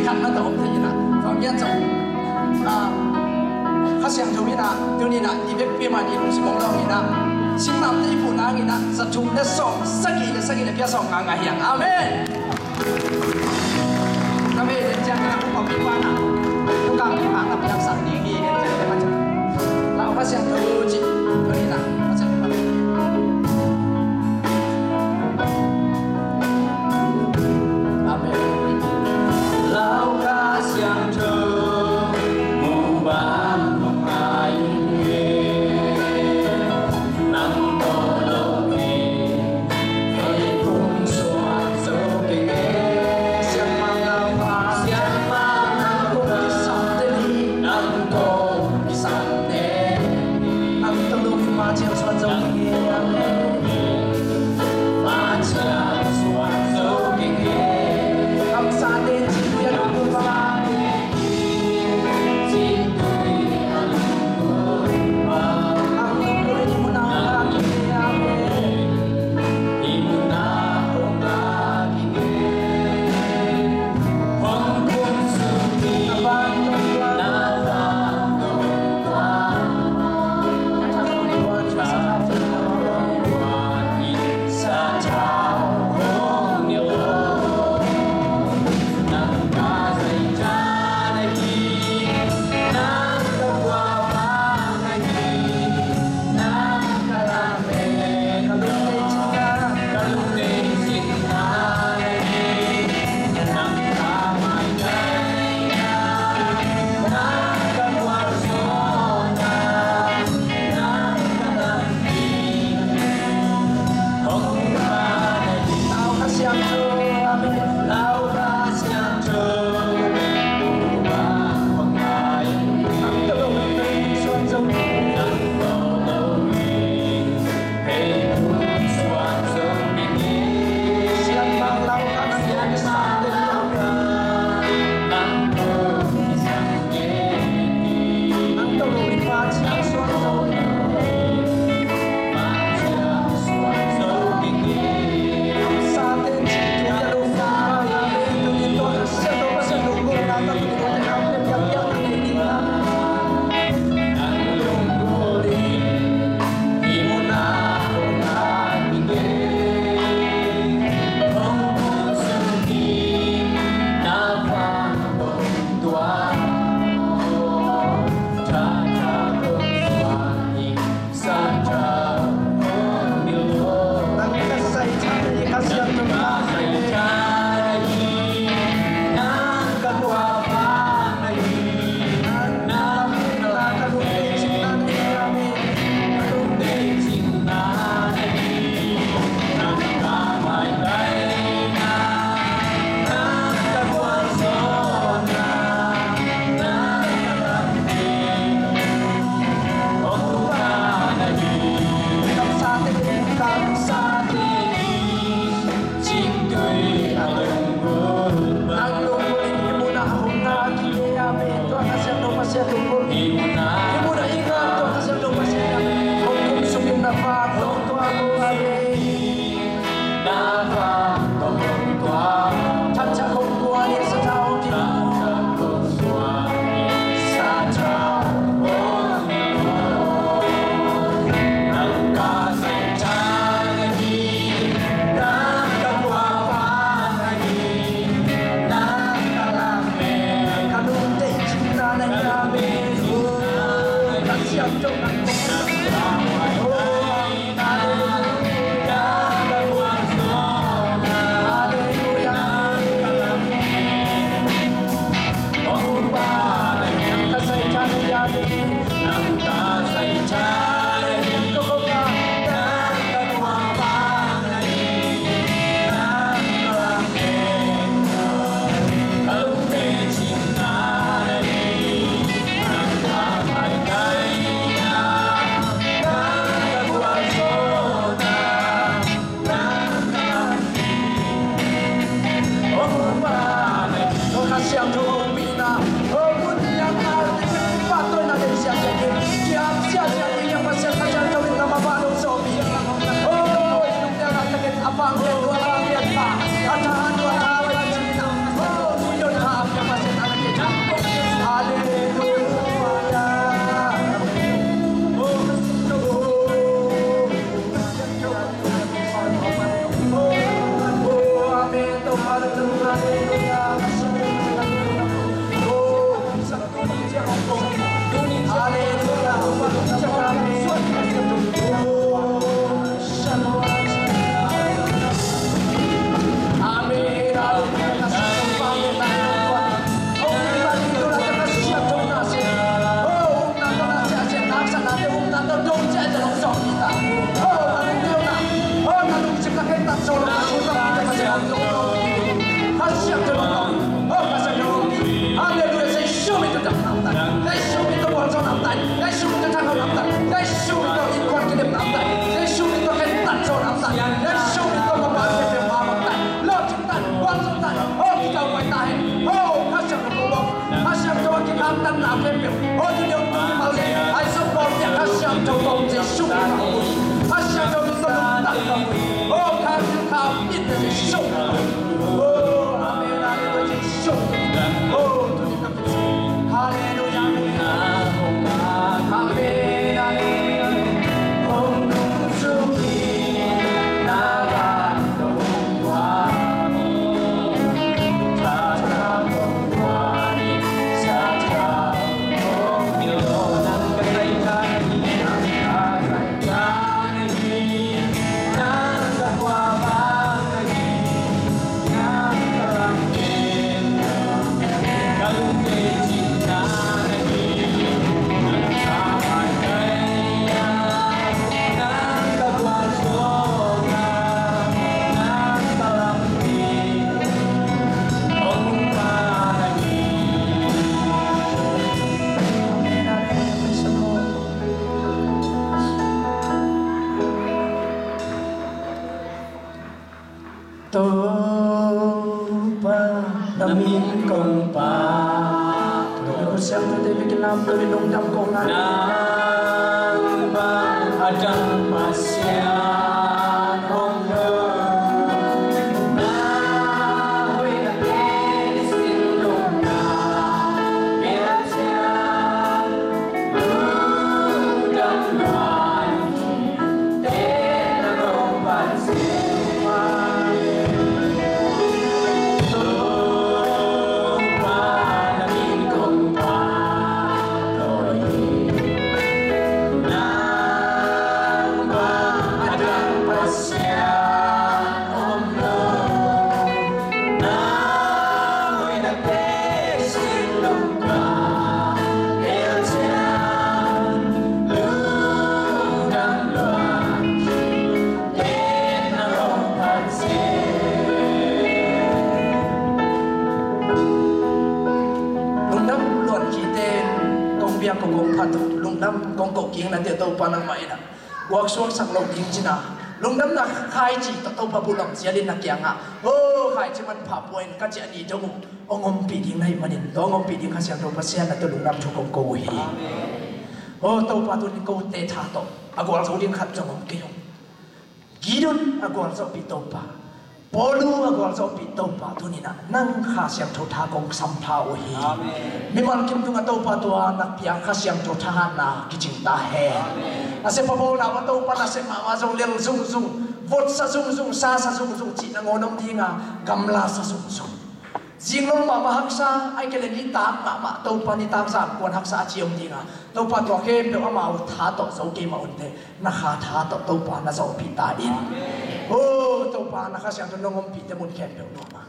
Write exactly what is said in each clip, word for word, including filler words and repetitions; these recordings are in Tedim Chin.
Tua mah tawh om thei in ah, tua ngiat zong, ah, Kha Siangtho in ah, tuni in ah i vekpi man i lungsim hong lawng in ah, Simlamteh i phuhna hangin ah za thum le sawm sagih le sagih le pia sawm nga nga hi hang. Amen. Ka vei den ciang ka kum pawlpi pan ah, tua kang pi pan ah piaksak ding hi den ciang ka kum. Lau Kha Siangtho ci, tuni in ah Kha Siangtho. Amen. Lau Kha Siangtho, mu bang hong ngai ing e, nang tawh lo hi, hei phung suak zo kei e. Siangmang Lau Kha, Siangmang Lau Kha, kong kisam te ni, nang kong kisam te ni, nang tawh lo hi, ma ciang suak zo kei e. Topa, na min kong phat. Topa, siangthote bek in lamto in lungdam kong ngai. Nang bang a dang Pasian om lo. Na hoih na pen sin lungdam bel ciang. Lungdam luan kite, kong biak ko kong phat uh, lungdam kong ko kik na te Topa nangmah in ah guaksuak sak lo ding cina. Lungdamna khaici tawh Topa buh lam cialin na kiangah, o, khaici manpha pua in ka ciah ni dong uh, hong ompih ding na hih manin, tua hong ompih ding Kha Siangtho Pasian na tawh lungdam thu kong ko uh hi. O Topa, tuni kote tha tawh a gualzo ding khat zong om kei uh. Gideon a gualzawhpih Topa, Paulu a gualzawhpih Topa, tuni-in ah nang Kha Siangtho tha kong sampha uh hi. Mimal kim tungah Topa tua na piak Kha Siangtho thahatna kicing ta hen. Nasep a bawlna uah Topa nasep mahmah zong lel zungzung, votsa zungzung, sasa zungzung cih nangawn om dinga, gamlasa zungzung, zinglo mahmah haksa, ahih kei leh nitak mahmah Topa nitak zan kuan haksa a ci om dinga, Topa tua khempeuh amau tha tawh zo kei mah unteh, na Kha tha tawh Topa na zawhpih ta in. O Topa, na Kha Siangtho nong ompihte mun khempeuh nuam a.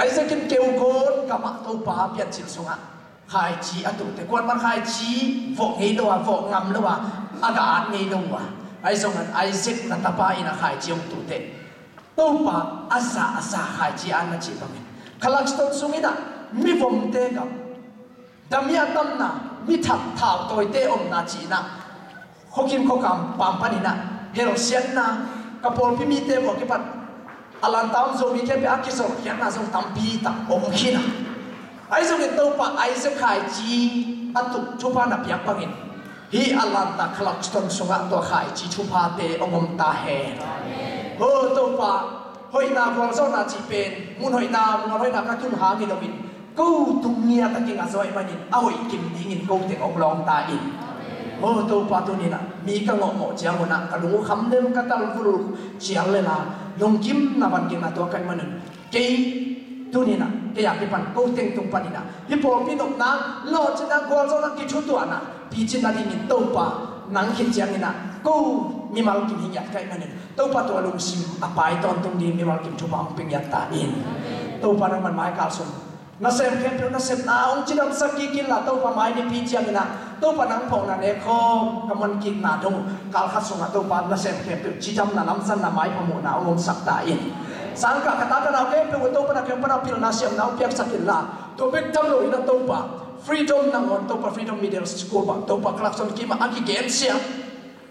Isaac in keukawn gamah Topa piancil sungah khaici a tuhteh, kuaman khaici vawh ngei lo a, vawh ngam lo a, a gah at ngei lo a, ahi zongin Isaac na tapa in a khaici hong tuhteh, Topa a zah a zah khaici a na cih bangin Clarkston sungin ah mivomte gam, damiah tamna, mi that thautawite omna cih in ah, khuakim khuakam pam panin ah helsiatna, ka pawlpi mite vua kipat Atlanta om Zomi khempeuh a kizolkhiatna zong tampi tak om khin a. Ahi zongin Topa Isaac khaici a tuh thupha na piak bangin, hih Atlanta Clarkston sungah tua khaici thuphate hong om ta hen. Ho Topa, hoihna gualzawhna cih pen mun hoihna, mual hoihna ka tun hang hi loin, ko tung ngiat a kinga zaw ahih manin a hoih kim dingin ko teng hong lawng ta in. Ho Topa, tuni-in ah mi ka ngawhngawh ciang un ah ka lung uh kham lel, ka talvul uh cial lel a, lungkimna van kikna tuak ka hih manin, kei tuni-in ah kei a kipan ko teng tung panin ah hih pawlpi nopna, lawhcinna, gualzawhna, kithutuahna picin nadingin Topa nang khit ciangin ah ko mimal kim hi ngiat ka hih manin, Topa tua lungsim a pai tawntung ding mimal kim thupha hong pia ngiat ta in. Topa nangman mai kal sung nasem khempeuh nasepna hong cidamsak kik inla, Topa mai nipi ciangin ah Topa nang phawkna nek khawm ka muan kikna dong uh kal khat sungah Topa nasem khempeuh cidamna, lamsanna, maipha muhna hong omsak ta in. Sangkah ka ta ka nau khempeuh uh Topa na kiang pan ah pilna siamna hong piaksak inla, tua bek tham loin ah Topa Freedom nangawn, Topa Freedom Middle School bang Topa Clarkston kimah a kigensiam,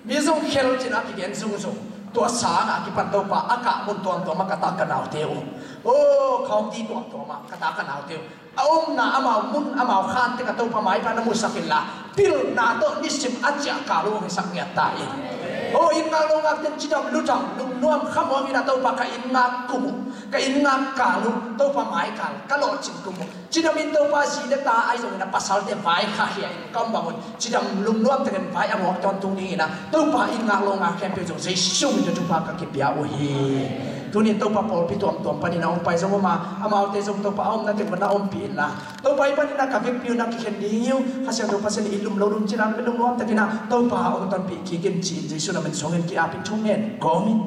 mi zong khel cin a kigen zungzung, tua sangah a kipan Topa a kah mun tuamtuam ah ka ta ka naute uh, o, county tuamtuam ah ka ta ka naute uh a omna, amau mun amau khan tengah Topa maipha na musak inla, pilna tawh nisim a ciah kal uh hong hisak ngiat ta in. O, inn ngak lo ngakte'n cidam ludam lungnuam khamuang in ah Topa ka inn ngak kum uh, ka inn ngak kal uh Topa mai kal, ka lawhcin kum uh cidam in Topa zi le ta ahi zongin a pasalte vai kha hia in ka om bang un cidam lungnuam takin vai a ngawk tawntung dingin ah Topa inn ngak lo ngak khempeuh zong Jesu min tawh thupha ka kipia uh hi. Tuni-in Topa pawlpi tuamtuam panin a hong pai zong om a, amaute zong Topa a omna teng pan na ompih inla, Topa hih panin ah ka vekpi un ah kikhen ding hi uh, Kha Siangtho Pasian in i lum lo lum cih dan pen lungnuam takin ah Topa hong tonpih kik in ci-in Jesu na min suangin ki-ap in thungen kawm in.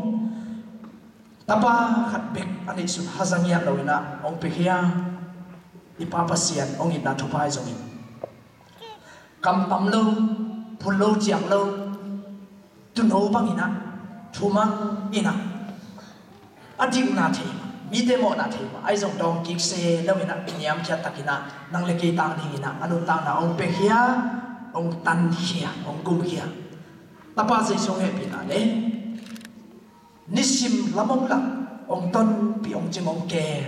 Tapa khat bek a neihsun haza ngiat loin ah hong piakhia i Pa Pasian hong itna thupha ahi zongin, kam tam lo, phun lo, ciang lo, tuuno bangin ah, thumang in ah, a dikna thei mah, mite mawhna thei mah ahi zong dawng kik se loin ah, niamkhiat takin ah nang le kei tang dingin ah a nuntakna hong piakhia, hong tankhia, hong gumkhia Tapa Jesu hong hehpihna le nisim lam hong lak hong tonpih, hong cing, hong kem,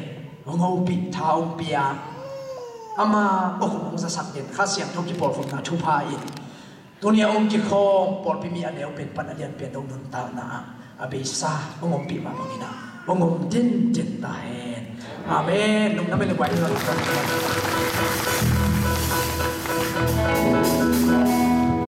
hong hopih, tha hong pia. Ama hong khum hong zasak den, Kha Siangtho kipawlkhopna thupha in tuni a hong kikhawm pawlpi mi a neu pen pan a lian pen dong nuntakna ah a beisa hong ompih mah bangin ah hong om tintin ta hen. Amen. Lungdam in le guai in.